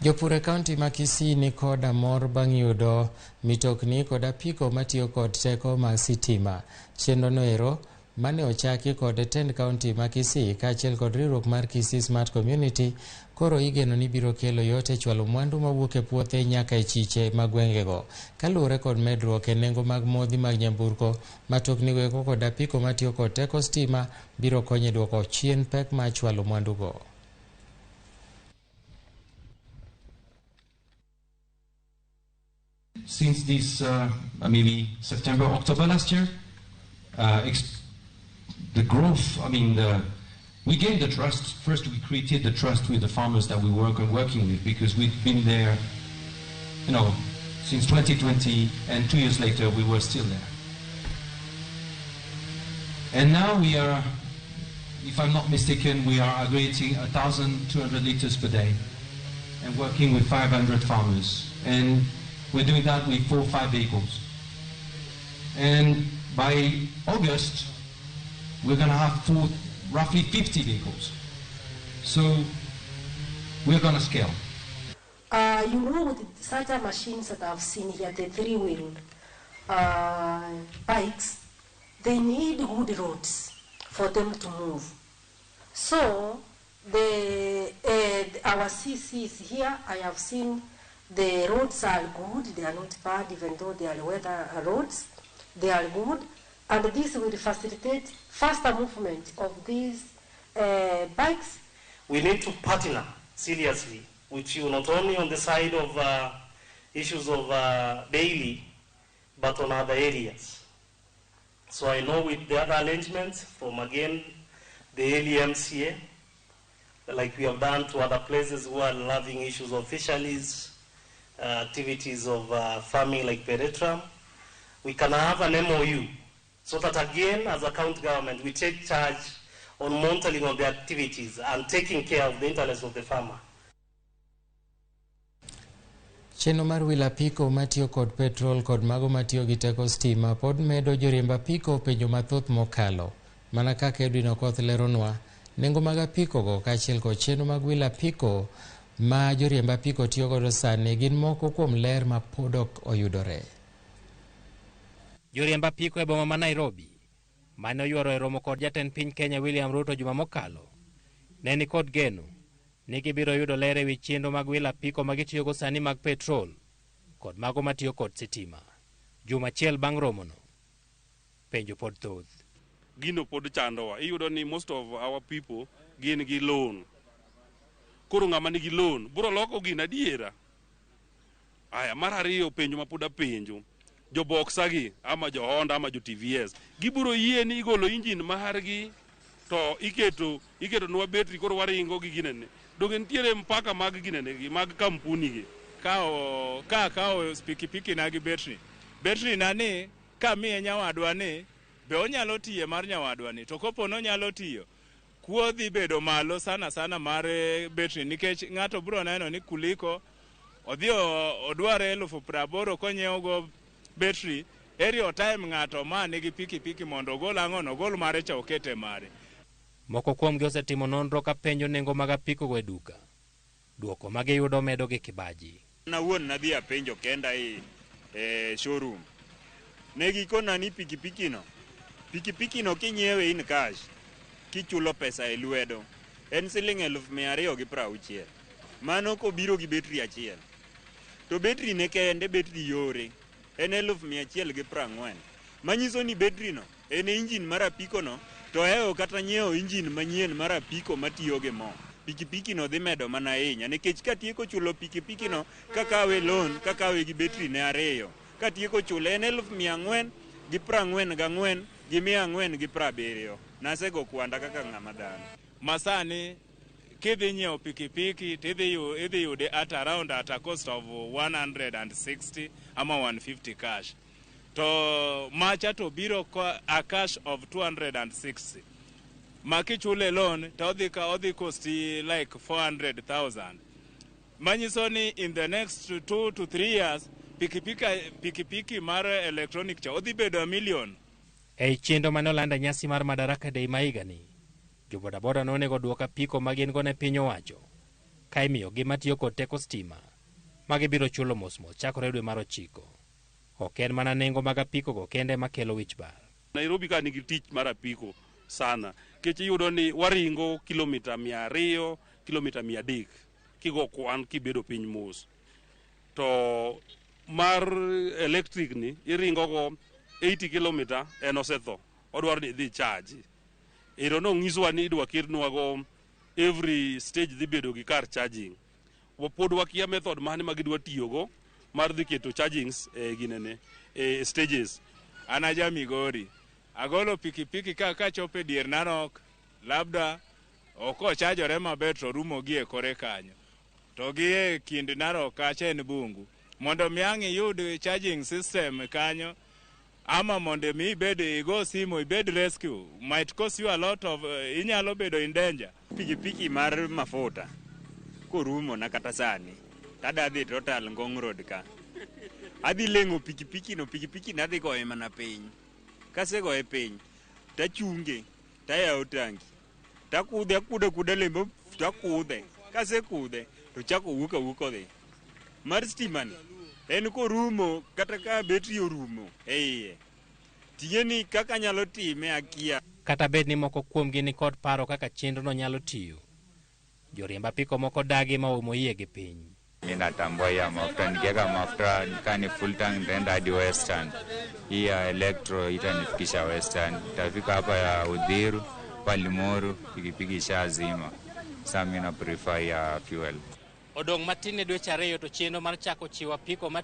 Jopur e kaunti ma Kisii ni koda mor bang' yudo mitokni kod apiko matiyo kod teko mar sitima. Chenro no ero mane ochaki kod tend kaunti ma Kisii kaachiel kod riwruok mar Kisii Smart Community koro igeno ni biro kelo yot e chwalo mwandu mawuok e puothe nyaka e chiche mag gwengego. Kaluwore kod medruok e nengo mag modhi mag nyamburko, matokni go eko kod apiko matiyo kod teko stima biro konyo e duoko chien pek mar chwalo mwandugo. Since this maybe September, October last year, the growth, I mean, we gained the trust. First, we created the trust with the farmers that we work and working with, because we've been there, since 2020, and 2 years later, we were still there. And now we are, if I'm not mistaken, we are aggregating 1,200 liters per day and working with 500 farmers. And we're doing that with 4 or 5 vehicles. And by August, we're going to have roughly 50 vehicles. So we're going to scale. With such a machines that I've seen here, the three-wheel bikes, they need good roads for them to move. So our CCs here, I have seen the roads are good, they are not bad, even though they are weather roads, they are good. And this will facilitate faster movement of these bikes. We need to partner seriously with you, not only on the side of issues of daily, but on other areas. So I know with the other arrangements from, again, the LMCA, like we have done to other places who are loving issues of fisheries, activities of farming like Peretram, we can have an MOU so that again, as a county government, we take charge on monitoring of the activities and taking care of the interests of the farmer. Chenro mar wilo apiko matiyo kod petrol kod mago matiyo gi teko stima pod medo joriemb apiko penjo mathoth mokalo. Mana kaka Edwin Okoth leronwa, nengo mag apiko go kaachiel kod chenro mag wilo apiko ma joriemb apiko tiyo godo sani gin moko kuom ler ma pod ok oyudore. Joriemb apiko e boma ma Nairobi mane oyuoro e romo kod jatend piny Kenya William Ruto juma mokalo ne ni kod geno ni gibiro yudo ler ewi chenro mag wilo apiko ma gitiyogo sani mag petrol kod mago matiyo kod sitima. Juma achiel bang' romono, penjo pod thoth. Gino pod chandowa. Iyudo ni most of our people gin gi loan. Koro ng'ama nigi loan biro loko gino adiera. Aya, mar ariyo penjo ma pod apenjo. Jo Boxer gi ama jo Honda ama jo TVS gibiro yie ni igolo engine margi to iketo nwa betri koro waringo gi ginene. Donge nitiere mpaka mag ginene gi mag kampuni gi. Ka akawo pikipiki na gi betri. Betri na ni ka miye nyawadwa ni be onyalo tiye mar nyawadwa ni, to kopo ni onyalo tiyo, kuo dhi bedo malo sana sana mar betri, nikech ng'ato biro neno ni kuliko odhi odware 80,000 konyiewo go betri, eri otime ng'ato ma nigi pikipiki mondo ogol ang'ono, ogol mare cha okete mare. Moko kuomgi osetimo nonro ka penjo nengo mag apiko go e duka. Duoko ma giyudo medo gi kibaji. An awuon nadhi apenjo kenda e showroom. Ne gikona ni pikipiki no kinyiewe in cash, kichulo pesa e lwedo, en siling 260,000. Mano kobiro gi betri achiel. To betri ne kende, betri yore, en 140,000. Manyiso ni betri no en engine mar apiko no, to ohewo kata nyiewo engine manyien mar apiko matiyo gi mo. Pikipiki no dhi medo mana ahinya, nikech katieko chulo pikipiki no, kakawe loan, kakawe gi betri ne ariyo, katieko chule en 444 470. Nasego kwanda kaka ng'ama dhano. Masani kidhi nyiewo pikipiki tidhi idhi yude at around at a cost of 160 ama 150 cash. To macha to biro a cash of 260. Ma kichule loan to odhi costi like 400,000. Manyiso ni in the next 2 to 3 years pikipiki mar electronic cha odhi bedo a million. Ei chenro mane olando e nyasi mar Madaraka Day ma higani, jo bodaboda nonego duok apiko ma gin go ne piny owacho. Ka imiyogi matiyo kod teko stima ma gibiro chulo mosmos chakore dwe mar 9. Ok en mana nengo mag apikogo kende makelo wich bar. Nairobi ka nigi tich mar apiko sana nikech iyudo ni waringo kilomita 200, kilomita 300 kigo kwan kibedo piny mos. To mar electric ni iringo go 80 kilomita en osetho, odwaro ni idhi charge. Ero nong'iswa ni idwa ketnwa go every stage dhi bedo gi kar charging. Pod wakia method mane ma gidwa tiyogo mar dhi keto chargings e ginene e stages. An aja Migori, agolo pikipiki ka kachopo e dier Narok, labda ok ochajore maber to rumo gi e kore kanyo. To gi e kind Narok kacha en bungu. Mondo mi ang' iyud charging system kanyo, ama mondo mi ibed igo simu ibed rescue, might cost you a lot of, inyalo bedo in danger. Pikipiki mar mafuta korumo na kata sani tada dhi Total Ngong Road ka. Adhi leng'o pikipiki no, pikipiki no adhi goye mana piny. Kasegoye piny, tachunge, tayawo tangi, takudhe akudho akuda lembe takudhe. Kasekudhe, to chako wuok awuok odhi. Mar stima ni, en korumo kata ka betri orumo e iye. Ting'e ni kaka anyalo time akia. Kata bed ni moko kuomgi ni kod paro kaka chenrono nyalo tiyo. Joriemb apiko moko dagi ma oumo iye gi piny. Mi natambua hii ya mafuta, nikiweka mafuta kaa ni full tank nitaenda hadi Western. Hii ya electro itanifikisha Western, itafika hapa ya Uthiru, pa Limuru, pikipiki ishazima. Sasa mi na prefer ya fuel. Odong' matin ne dweche 2 to chenro mar chako chiwo apiko matiyo